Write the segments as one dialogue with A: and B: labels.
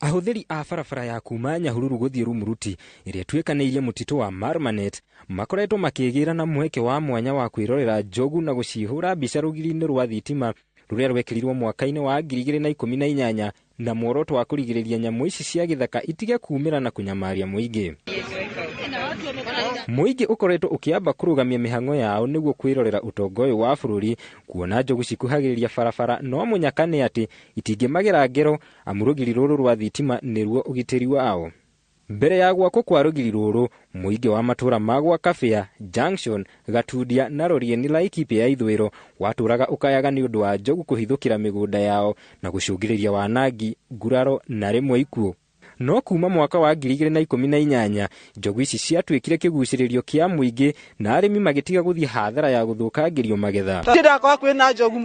A: Ahũthĩri a barabara ya kuma Nyahururu gũthiĩ Rumuruti ĩrĩa ĩtuĩkanĩirie mũtitũ wa Marmanet makoretwo makĩgĩra na mweke wa mwanya wa kwĩrorera njogu na gũcihũra mbica rũgiri-inĩ rwa thitima rũrĩa rwekĩrirwo mwaka-inĩ wa 2018 na muoroto wa kũrigĩrĩria nyamũ ici cia gĩthaka itige kumĩra na kũnyamaria mũingĩ. Mũingĩ ũkoretwo ũkĩamba kũrũgamia mĩhang'o yao nĩguo kwĩrorera ũtonga ũyũ wa bũrũri kuona njogu cikuhagĩrĩria barabara, no mũnyaka nĩ atĩ itingĩmagera ngero amu rũgiri rũrũ rwa thitima nĩruo ũgitĩri wao. Mbere ya gwakwo kwa rũgiri rũrũ, mũingĩ wa matũũra ma gwa Kabĩa, Junction, Gatundia na Rorieni Laikipia ya ithũĩro watũraga ũkayaga nĩ ũndũ wa njogu kũhithũkĩra mĩgũnda yao na gũcũngĩrĩria wanangi, nguraro na rĩmwe ikuũ. No kuma mwaka wa 2018 njogu ici ciatuĩkire kĩgucĩrĩrio kĩa mũingĩ na arĩmi magĩtiga gũthiĩ hathara ya gũthũkangĩrio magetha.
B: Ndakora kwĩna njogu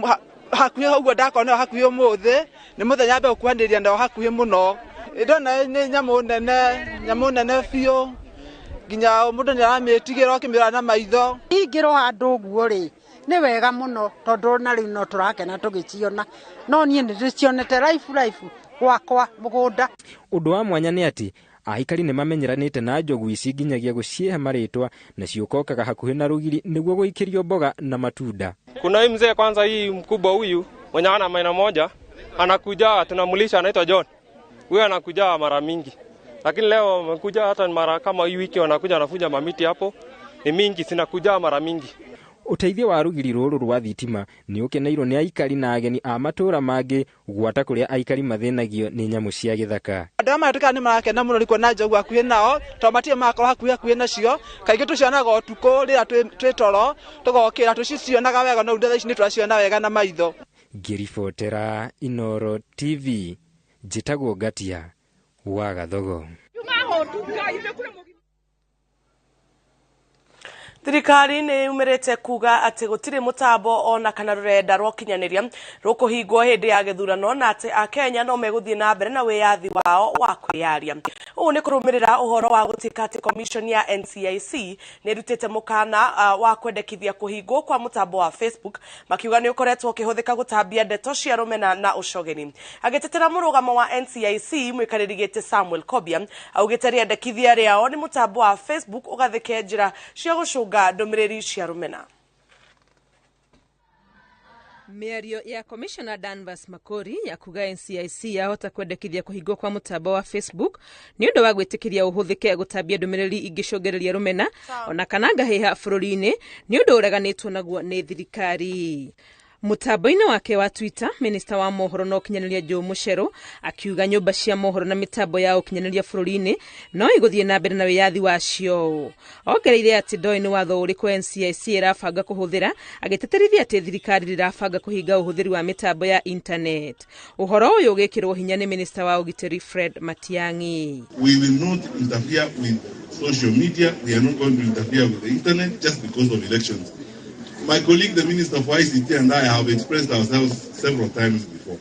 B: hakuhĩ ũguo, ndakona hakuhĩ ũmũthĩ nĩ mũthenya mbe gũkuhanĩrĩria nao hakuhĩ mũno. Ndona nĩ nyamũ nene, nyamũ nene biũ, nginya mũndũ nĩ aramĩtigĩra ũkĩmĩrora na maitho.
C: Ingĩrwo handũ ũguo rĩ, nĩ wega mũno tondũ na rĩu no tũrakena tũgĩciona, no niĩ nĩ ndĩcionete live live gwakwa mũgũnda.
A: Ũndũ wa mwanya nĩ atĩ aikari nĩ mamenyeranĩte na njogu ici nginyagia gũcihe marĩtwa na ciũkokaga hakuhĩ na rũgiri nĩguo gũikĩrio mboga na matunda.
D: Kuna hii mzee kwanza, hii mkubwa huyu mwenye ana maina moja anakuja, tunamulisha, anaitwa John. Huyu anakuja mara mingi, lakini leo amekuja hata mara kama hii wiki wanakuja wanafunja mamiti hapo ni mingi, sinakuja mara mingi.
A: Ũteithio wa rũgiri rũrũ rwa thitima nĩ ũkeneirwo nĩ aikari na ageni a matũũra mangĩ gwata kũrĩa aikari mathĩnagio nĩ nyamũ cia gĩthaka.
B: Andũ aya maratuĩka nĩ marakena mũno nĩ kuona njogu hakuhĩ nao tondũ matirĩ marakorwo hakuhĩ hakuhĩ nacio. Kaingĩ tũcionaga ũtukũ rĩrĩa twĩ toro, tũgokĩra tũcicionaga wega, no rĩu thaa ici nĩ tũraciona wega na maitho.
A: Ngĩribotera Inooro TV, njĩtagwo Ngatia wa Gathogo.
E: Thirikari nĩ yumĩrĩte kuga atĩ gũtirĩ mũtambo ona kana rũrenda rwa ũkinyanĩria rũkũhingwo hĩndĩ ya gĩthurano na atĩ Akenya no megũthiĩ na mbere na wĩyathi wao wa kwĩyaria. Ũũ nĩ kũrũmĩrĩra ũhoro wa gũtuĩka atĩ commission ya NCIC nĩ ĩrutĩte mũkana wa kwendekithia kũhingwo kwa mũtambo wa Facebook, makiuga nĩ ũkoretwo ũkĩhũthĩka gũtambia ndeto cia rũmena na ũcogeni. Agĩtetera mũrũgamo wa NCIC, mũikarĩri gĩtĩ Samuel Kobia augĩte rĩendekithia rĩao nĩ mũtambo wa Facebook ũgathĩke njĩra cia gũcũnga ndũmĩrĩri cia rũmena.
F: Mĩario ya Commissioner Danvas Makori ya kuga NCIC yahota kwendekithia kũhingwo kwa mũtambo wa Facebook nĩ ũndũ wa gwĩtĩkĩria ũhũthĩke gũtambia ndũmĩrĩri ingĩcũngĩrĩria rũmena ona kana ngahĩha bũrũri-inĩ nĩ ũndũ ũreganĩtwo naguo nĩ thirikari. Mũtambo-inĩ wake wa Twitter, Minister wa mohoro na ũkinyanĩria Joe Mucheru akiuga nyũmba cia mohoro na mĩtambo ya ũkinyanĩria bũrũri-inĩ no igũthiĩ na mbere na wĩyathi wacio. Ongereire atĩ ndoĩ nĩ watho ũrĩkũ NCIC ĩrabanga kũhũthĩra, agĩtĩtĩrithia atĩ thirikari ndĩrabanga kũhinga ũhũthĩri wa mĩtambo ya internet. Ũhoro ũyũ ũgĩkĩrwo hinya nĩ Minister wa ũgitĩri Fred Matiang'i.
G: We will not interfere with social media. We are not going to interfere with the internet just because of elections. My colleague, the Minister for ICT, and I have expressed ourselves several times before.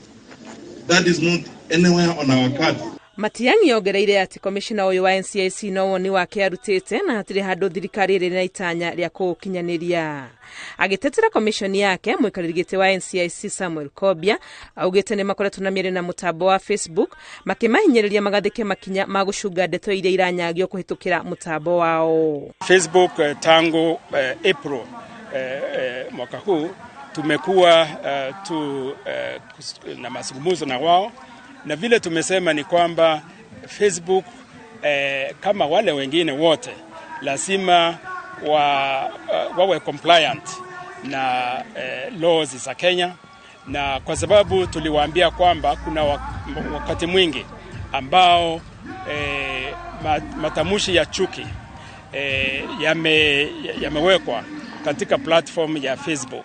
G: That is not anywhere on our card.
F: Matiang'i ongereire atĩ komishona ũyũ wa NCIC no woni wake arutĩte na hatirĩ handũ thirikari ĩrĩ na itanya rĩa kũũkinyanĩria. Agĩtetera komishoni yake, mũikarĩri gĩtĩ wa NCIC Samuel Kobia augĩte nĩ makoretwo na mĩario na mũtambo wa Facebook makĩmahinyĩrĩria magathĩke makinya ma gũcunga ndeto iria iranyagio kũhĩtũkĩra mũtambo wao.
H: Facebook tangu April mwaka huu tumekuwa na mazungumzo na wao, na vile tumesema ni kwamba Facebook kama wale wengine wote lazima wawe compliant na laws za Kenya, na kwa sababu tuliwaambia kwamba kuna wakati mwingi ambao matamushi ya chuki yamewekwa katika platform ya Facebook.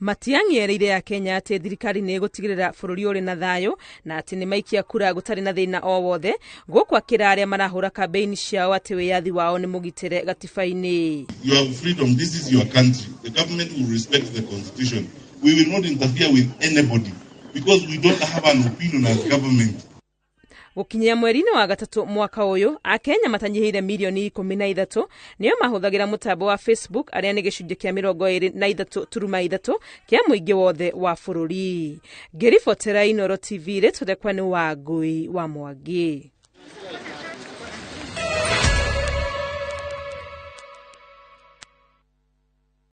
F: Matiang'i erĩire ya Kenya atĩ thirikari nĩ ĩgũtigĩrĩra bũrũri ũrĩ na thayũ na atĩ nĩ maikia kura gũtarĩ na thĩna o wothe, gũkũ akĩra arĩa marahũra kambĩini ciao atĩ wĩyathi wao nĩ mũgitĩre gatiba-inĩ.
G: You have freedom. This is your country. The government will respect the constitution. We will not interfere with anybody because we don't have an opinion as government.
F: Gũkinyia mweri-inĩ wa gatatũ mwaka ũyũ, Akenya matanyihĩire mirioni 13 nĩo mahũthagĩra mũtambo wa Facebook, arĩa nĩ gĩcunjĩ kĩa 23.3 kĩa mũingĩ wothe wa bũrũri. Ngĩribotera Inooro TV, rĩtwa rĩakwa nĩ Wangũi wa Mwangi.